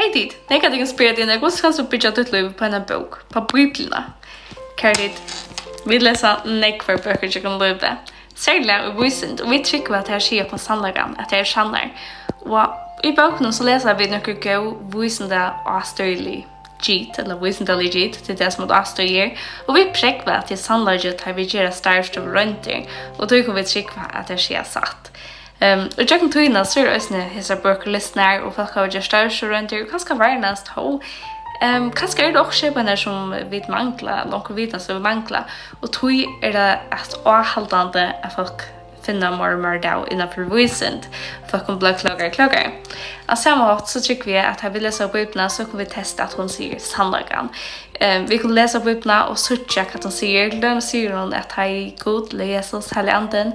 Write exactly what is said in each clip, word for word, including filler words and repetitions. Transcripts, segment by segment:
Hey tit, nakað tykkum spyrja tykkum, hvussu kanst tú byggja títt lív upp á eina bók, upp á Bíbliuna? Kæru tit, vit lesa nógvar bøkur gjøgnum lívið, serliga í vísindi, og vit trúgva, at tær siga okkum sannleikan, at tær eru sannar. Og í bókunum so lesa vit nøkur góð vísinda ástøðilig git, ella vísindalig git, til tað sum at ástøði er, og vit prógva, at tað er sannleiki, tá vit gera starvsroyndir, og tí kunnu vit trúgva, at tær siga satt. Um, og gjøgnum tíðina, so eru eisini hesar bøkur lisnar, og fólk hava gjørt starvsroyndir, og kanska varnast, hó, um, kanska eru tað okkurt skipanir, sum vit mangla, ella onkur vitan, sum vit mangla, og tí er tað at áhaldandi, at fólk finna meir og meir av innan fyri vísind, fólk kunnu blíva klókari og klókari. Á sama hátt, so trúgvi eg, at tá vit lesa Bíbliuna, so kunnu vit testa, at hon sigur sannleikan. Um, vit kunnu lesa Bíbliuna og síggja, hvat hon sigur. Til dømis sigur hon, at tá ið Gud, ella Jesus, Heilagi Andin,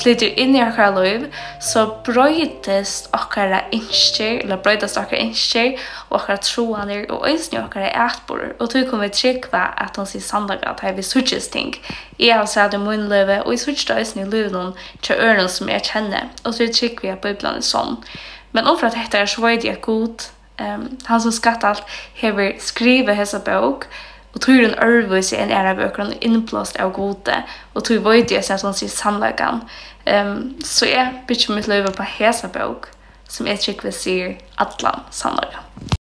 flytur inn í okkara lív, so broytist okkara ynskir, ella broytast okkara ynskir og okkara tráanir og eisini okkara atburður. Og tí kunnu vit trúgva, at hon sigur sannleika, tá ið vit síggja hesi ting. Eg havi sæð tað í mínum lívi, og eg síggi tað eisini í lívinum hjá øðrum, sum eg kenni, og tí trúgvi eg, at Bíblian er sonn. Men umframt hetta her, so veit eg, at Gud, um, hann sum skapti alt, hevur skrivað hesa bók, og tí er hon øðrvísi enn aðrar bøkur, hon er innblást av Gudi, og tí veit eg eisini, at hon sigur sannleikan. Um, so eg byggi mítt lív upp á hesa bók, sum eg trúgvi sigur allan sannleikan.